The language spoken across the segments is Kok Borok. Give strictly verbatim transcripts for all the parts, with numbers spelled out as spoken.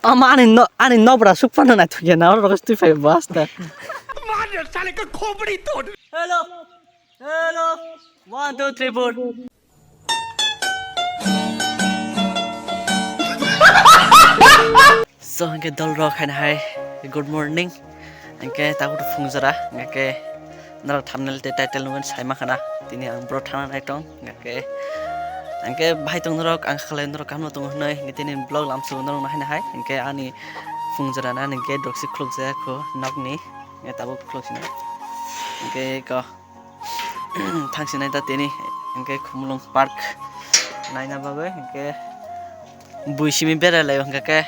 Ama ani no, ani nobra suk phano naithok ya na, oro rok twi phai bo asta. Hello, hello, one, two, three, four. So, hingke dol rok haino hai, good morning. Hingke tabuk phung jora, hingke norok thumbnail tei title nugwi sai mankha na, tini ang bro thana nai tong, hingke, hingke bahai tong norok, ang khalai norok kaham tong hinoi, hingke tini vlog lamsu norok nahai nahai, hingke ani phung jora na, hingke doksi khuluk jaya kho nokni, hingke tabuk khuluk sini, hingke ko. Thangsinai ta tini, hingke Khumulwng Park naina bagwi, hingke bui simi berai lai hingke,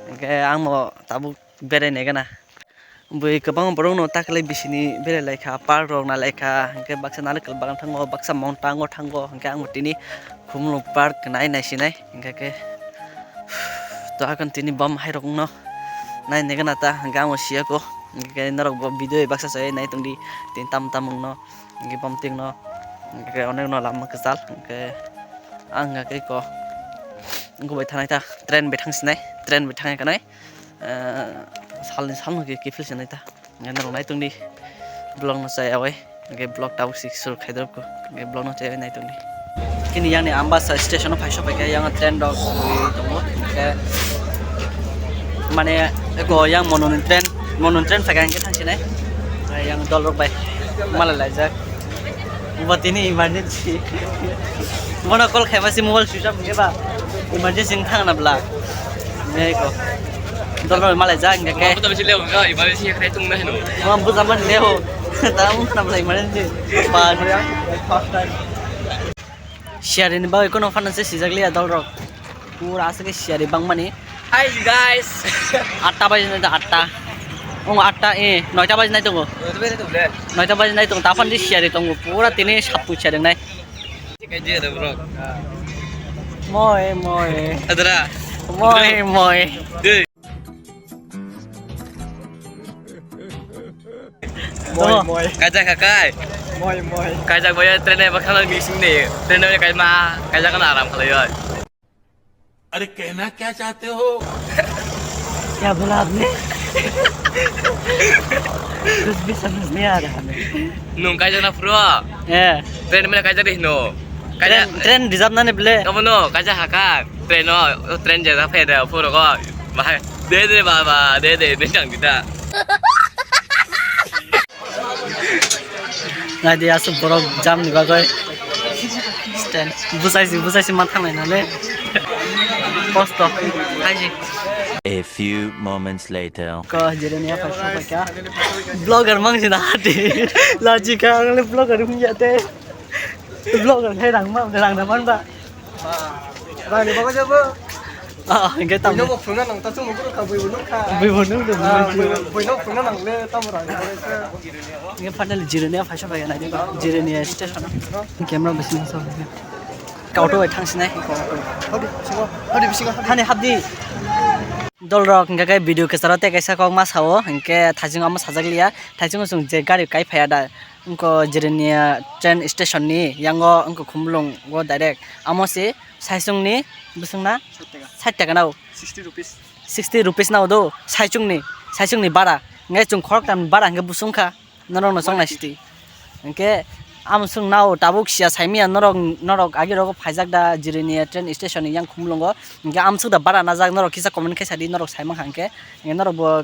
hingke ang bo tabuk berai nai gana. Bui kwbang borok no taklai bisini berai lai kha, park rok nai lai kha, hingke baksa narikal bagan thango, baksa mong tango thango, hingke ang bo tini Khumulwng Park nai nai sinai, hingke khe to akon tini bom hai rok no nai nai gana ta, hingke ang bo siya ko, hingke norok bo video baksa sai nai tong di, tini tam tam wng no. Hingke bom tikno, hingke onek no lama kwchal, hingke ang hingke ko, wngkha bai thanai ta, train bai thang sinai, train bai thang kanai, eh, salni salno khe kiphil sinai ta, hingke norok nai tongdi, vlog no chaya bai, hingke vlog tabuk si suru khai dorop ko, hingke vlog no chaya nai tongdi. Kini yang ni Ambasa station o phai sok pai khe yang train rok tongwi tongo, hingke mane eko yang Mononi train, Mononi train phai kha hingke thang sinai, yang dol rok bai malai laijak. Bo tini emergency. Bono call khaima si mobile switch off wngkhe ba. Emergency wng thang na bla. Ngai ko. Dolo malai ja hingke ke. Bo to bisi lewo ka, emergency khai tung na hino. Mo buja man lewo. Ta wng thang na bla emergency. Ba. Siyari ni bagwi kono phanang se sijak liya dol rok. Pura aswk siyari bangmani. Hi guys. Atta baji nai atta. Ong atta, eh, noita baji nai tongo. Noita baji nai tongo. Tapan di siyari tongo. Pura tini sappu siyari nai. Moi, moi. Adra. Moi, moi. Moi, moi. Kaijak kha kai? Moi, moi. Kaijak bai train bai khana missing ni. Train bai kaima, kaijak na aram khalai oi. अरे कहना क्या चाहते हो? क्या बोला आपने? कुछ भी समझ नहीं आ रहा हमें। Nung kaijak na phuru? Eh. Train bai kaijak di hino. Train, train reserve nani ble. Kamu no kaijak kha kai? Train no, train jaga phe de phuru ko. Bahai. De de baba, de de, de tang kita. Naidi aswk borok jam ni bagwi stand. Busaisi, busaisi man thanglai nale. Kosto. Haji. A few moments later. Ko jirani apa sopa kya? Vlogger mang sina hati. Laji ka ang le vlogger hum ya te. Vlogger khai rang ma, rang da man ba. Rani bago jabo. Ah, hingke tamo. Buino bo phunga nang ta chungo boro kha, buibo nung kha. Buibo nung do, ah, buibo. Buino phunga nang le tamo rani bago se. Hingke final jirani a phaisa bai nai de. Jirani a station. Camera bising sa. Kauto bai thang sinai. Hadi bisingo, hadi bisingo, hadi. Hani habdi. Dol rok hingke ke video kesaro te kaisa kok ma sao, hingke thajing amo sajak liya. Thajing sung je gari kai phaya da. Wngkha Jirania train station ni yango wngkha Khumulwng o direct. Amo se saichung ni bwswk na sait taka. Sait taka nao. Sixty rupees. Sixty rupees nao do saichung ni, saichung ni bara. Hingke chwng khoroktham ni bara hingke bwswk wngkha norok no chongnai siti. Hingke amswk nao tabuk siya saimanya norok, norok agi rogo phaijak da Jirania train station ni yang Khumulwng o. Hingke amswk da bara najak norok kisa comment khai sadi norok saimankha hingke. Hingke norok bo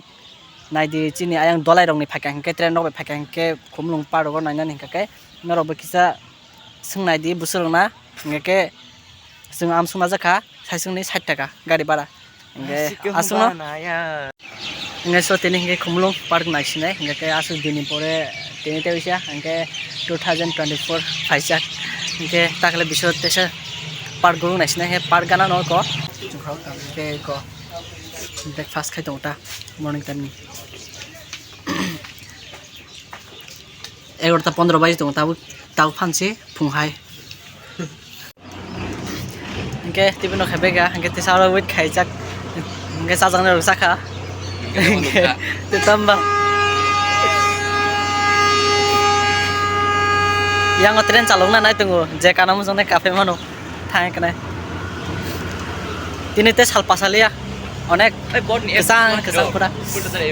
Naidi chini ayang dolai rokni phaikha hingke train rok bai phaikha hingke Khumulwng park rogo nainani hingka khe norok bo kisa swng naidi bwswk rokna hingke khe chwng amswk najak kha saichung ni sait taka gari bara hingke aswk no hingke so tini hingke Khumulwng park naisinai hingke khe aswk dini pore tini tei wisa hingke two thousand twenty four phaijak hingke takle biso teisa park guru naisinai hingke park gana no ko hingke ko. Breakfast khai tongo ta morning time ni. Egarota pondro baji tongo tabuk, tabuk phansi phung hai. Hingke tibino khai bega hingke tisa oro wait khaijak hingke chajaknai rok chakha. Hingke tamba. Yango train chalokna nai tongo je kana muchungnai kaphai mano. Thang eknai. Tini te sal pasaliya. Onek kwchang kwchang pura.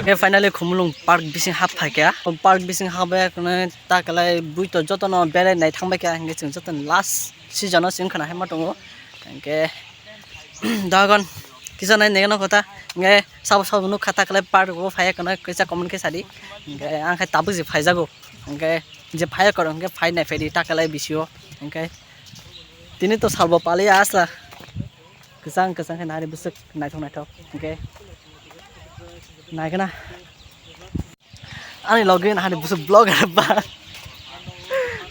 Khe finally Khumulwng park bising hap phaikha. Park bising hap ya kwnwi ta kwlai bui to jotono berai nai thang baikha, hwnkhe chwng jotono last season o chwng khwna hai ma tongo. Hwnkhe dogon kisa nai nai no kota. Hwnkhe sabo sabo nuk kha ta kwlai park o phaiya kwnwi kisa comment khe sadi. Hwnkhe ang khe tabuk je phaijago. Hwnkhe je phaiya koro hwnkhe phai nai phaidi ta kwlai bisio. Hwnkhe tini to salbo paliya asla. Kwchang kwchang khe nari bwswk naithok naithok hwnkhe naikhe na. Ani logi ani bwswk vlogger ba.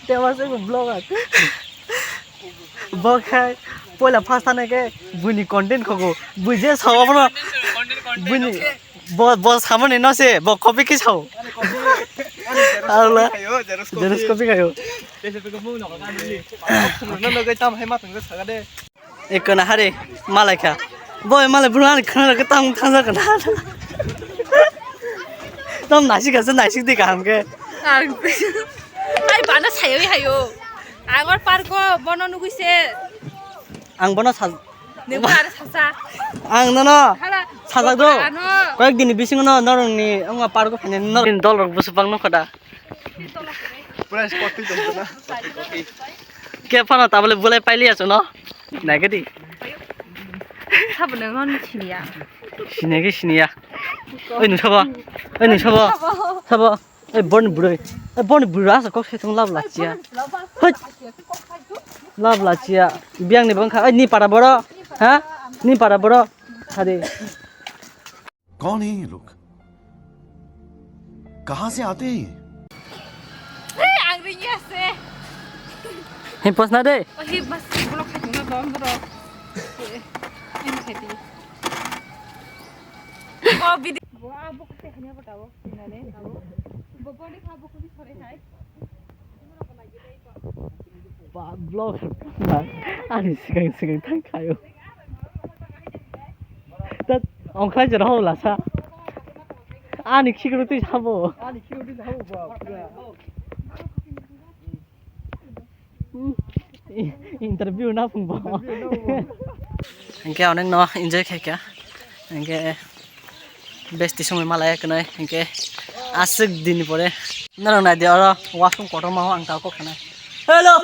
Tei bo se vlogger. Bo khai poila first thani khe buini content khogo. Bui je sao abono. Buini bo, bo samani no se bo copy khe sao. Arla. Jeros copy khayo. Eko na hari malai kha. Boy malai bro ani khana ke tang thang jak na. Tom naisik kha, naisik di kaham khe. Ang, ai bana sayo hayo. Angor parko bono nugui se. Ang bono sal. Nunggu are sasa. Ang nono. Hala. Sajak do. Ano. Koyek dini bisingo no norongni ongma parko phane norongni dolrok bwswk bang nukho da. Price koti tongkha na? Khe phano tabole bulai pailiya chuno. Naigadi. Sabo nang non siniya. Sinigi siniya. Oi nung sabo. Oi nung sabo. Sabo. Oi boni buroi. Oi boni buroi asa kok se tong lab lachiya. Hoi. Lab lachiya. Biang ni bangkha. Oi ni para boro. Ha? Ni para boro. Hadi. कौन है ये लोग? कहाँ से आते हैं ये? Hey, ang ring ya se. Hey, pas na de. Oh, hey, mas, bro, khai tuna dom, bro. Hey, hey, khai ti. Oh, bidi. Bo, abo kate hanya bata bo, tinane, abo. Bo, bo, ni kha, bo, kuni sore hai. Ba, vlog ani sigang sigang thang khayo. Tat ongkhlai jora ho lasa. Ani khikru twi sabo. Ani khikru twi sabo ba. Interview na phung bo. Hingke onek no enjoy khaikha. Hingke Besti somoi malaya kwnai, hinkhe aswk din pore norok naidi oro washroom kotorma o ang tabuk khanai. Hello,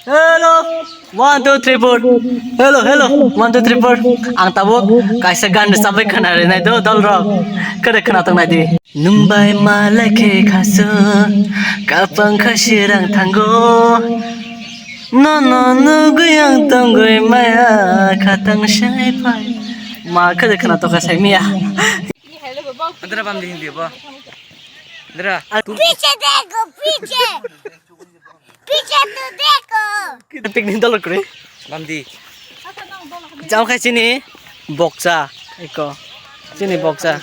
hello, one, two, three, four. Hello, hello, one, two, three, four. Ang tabuk kaisa gan rwchapwi khwna rinai do dol rok. Kwrwi khwna tong naidi. Nwng bai malai khe khasu kapang kha sirang thango. Nono nugwi ang tongwi maya khatang sai phai. Ma khede khwna tokha sai miya. Andra bam di hindi bo. Andra. पीछे देखो, पीछे। पीछे तो देखो। Picnic dolo kwrwi. Bam di. Jam khai chini boksa eko. Chini boksa.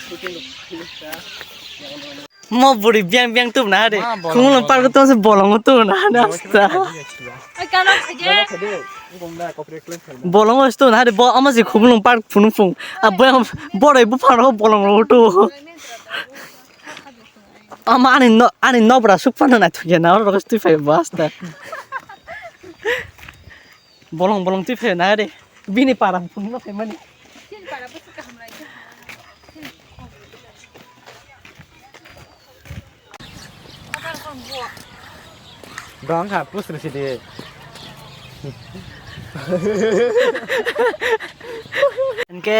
Mo buri biang biang tubna hade. Ma, bolong, Khumulwng park bolong. To se bolongo tubna hade asta. Ai, kano khaje? Bolong khaje. Bolongo tubna hade bo ama se Khumulwng park phunu phung. A bo borai buphang rok bolong rok tu. Ama ani no, ani nobra suk phano naithok ya na, oro rok twi phai bo asta. Bolong bolong twi phai na hade. Bini para phunu no phai mani. Dong kha, pusri sidi. Hinkhe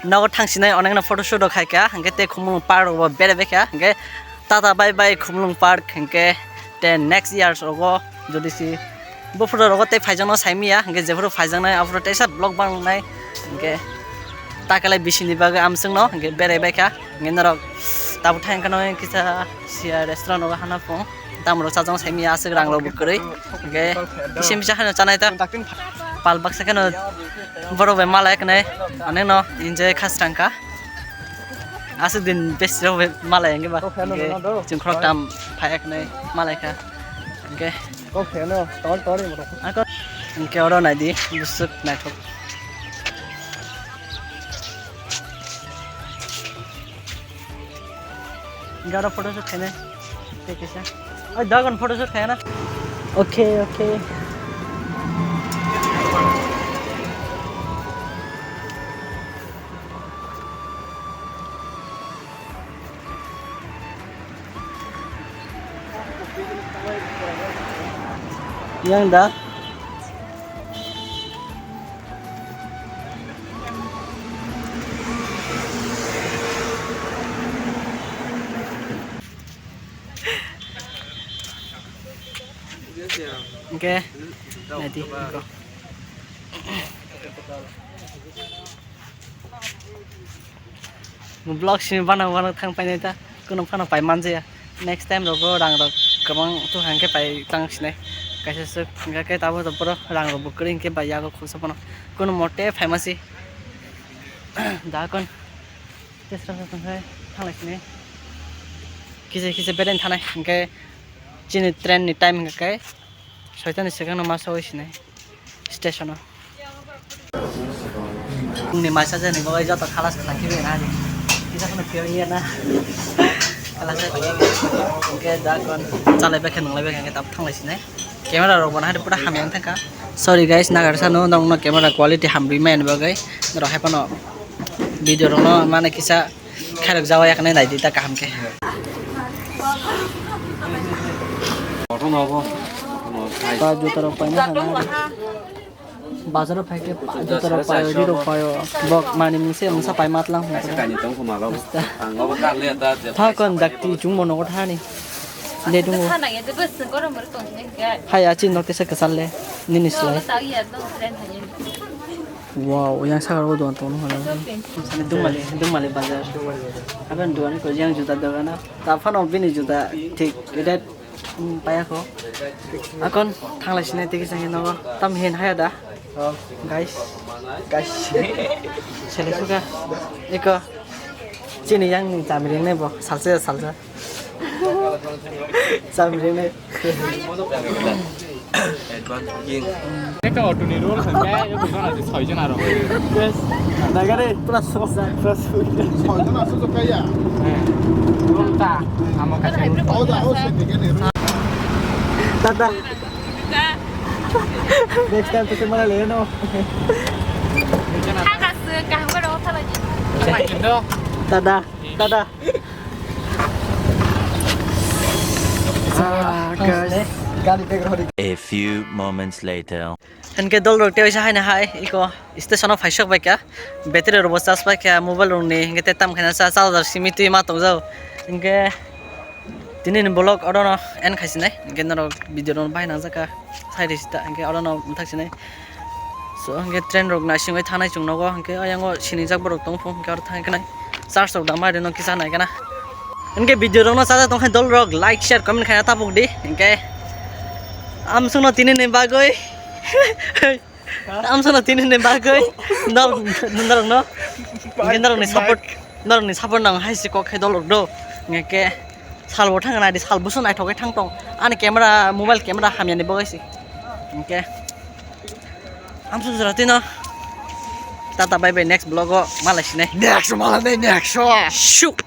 nogo thangsinai onekno photoshoot rok khaikha, hinkhe tei Khumulwng park rogo berai baikha, hinkhe tata bye bye Khumulwng park, hinkhe tei next years rogo jodi si Bo photo rogo tei phaijakno saimiya, hinkhe jephuru phaijaknai aphuru teisa vlog bangnai, hinkhe takelai bisini bagwi amswkno hinkhe berai baikha, hinkhe norok tabuk thang kheno kisa sia restaurant rogo hana phung, tamrok chajakno saimiya, aswk rangrokbo kwrwi, hinkhe kisa misa haino chanai ta pal baksa kheno borok bai malai khwnai, onekno enjoy kha swrang kha. Aswk din besi rok bai malai hinkhe ba, hinkhe chwng khoroktham phai khwnai malai kha, hinkhe. Kok khe no, tor tor ni motor. Ako, hinkhe oro naidi, bwswk naithok. Hinkhe oro photoshoot khainai. Tei kisa. Oi, dagon photoshoot khaina. Okay, okay. Yang da. Oke. Nanti iko. Vlog simi bana bana thang painai ta, kuno phano pai manjaya. Next time rogo rang rok kwbang tu hangke pai tang sinai. Kaisa swk hingke ke tabo to poro rang rok bo kwrwi hingke bai yago khungsa phano. Kuno mote phaima si. Da kon. Tesra sa tongkhai thanglai sinai. Kisa kisa beren thanai hingke chini train ni time hingke. Soitani swkangno ma sogwi sinai station o. Chini maisa jani bagwi joto khalas khlai khe na di. Kisa kheno phiyok ya na. Khalas khlai khe. Hingke da kon chalai bai khe nunglai bai khe tab thanglai sinai. Camera rok bo na hari pura hamya wng thangkha. Sorry guys, nagar sano nokno camera quality hamrwi maya ni bagwi. Norok hai phano video rokno mane kisa Khairok jawa yaknai naidi ta kaham khe. Kothon obo. Ba juta rok paina hana. Bazar o phai khe ba juta rok paio, ri rok paio. Bok mani mungse mungsa pai matlang. Kaisa kaini tong khuma rok. Ang obo kar le ta. Tha kon dakti chungmo nogo thani. Le dungo. Hai achi nok tesa kwchal le. Nini slai. Wow, yang saka o dogan tongno hwnwi. Dumali, Dumali bazar. Abang dogan ko yang juta dogan. Ta phano bini juta thik red, um, paya ko. Akon thanglai sinai tiki sangi nogo. Tam hin haya da. Guys. Guys. Sele suka. Eko. Chini yang ni chami ring nai bo. Salsa salsa. Chami ring nai. Advance booking. Eka auto ni roll khe, eko jona di soi jona aro. Yes. Daga de, plus plus. Plus. Soi jona aro so kaya. Eh. Roll ta, ama kaisa. Oh, da, oh, se dege ne. Tata. Next time to se mala le no. Thaka se kaham ka ro thala ji. Tata. Tata. Ah, guys. A few moments later. Hingke dol rok tei oisa haino hai iko station o phaisok bai kha, battery rok bo charge bai kha, mobile rok ni hingke tei tam khaina cha charger simi twi ma tong jago. Hingke tini ni vlog oro no end khai sinai, hingke norok video rok bai nang jakha sai risi ta, hingke oro no mthak sinai. So, hingke train rok naisingwi thanai chwng nogo, hingke ayang o sinijak borok tong phung, hingke oro thangwi khnai charge rok dama rino kisa nai kana. Hingke video rok no chajak tong khe dol rok like, share, comment khaina tabuk di, hingke amsong no tini ni bagwi, amsong no tini ni bagwi, nor-, norok no, hingke norok ni support, norok ni support nang hai se kok khe dol rok do, hingke sal bo thang nai di, sal busu naithok khe thang tong, ani camera, mobile camera hamya ni bagwi se, hingke. Amsong jora tino. Tata bye bye, next vlog o malai sinai. Next o malai nai, next o. Shuk.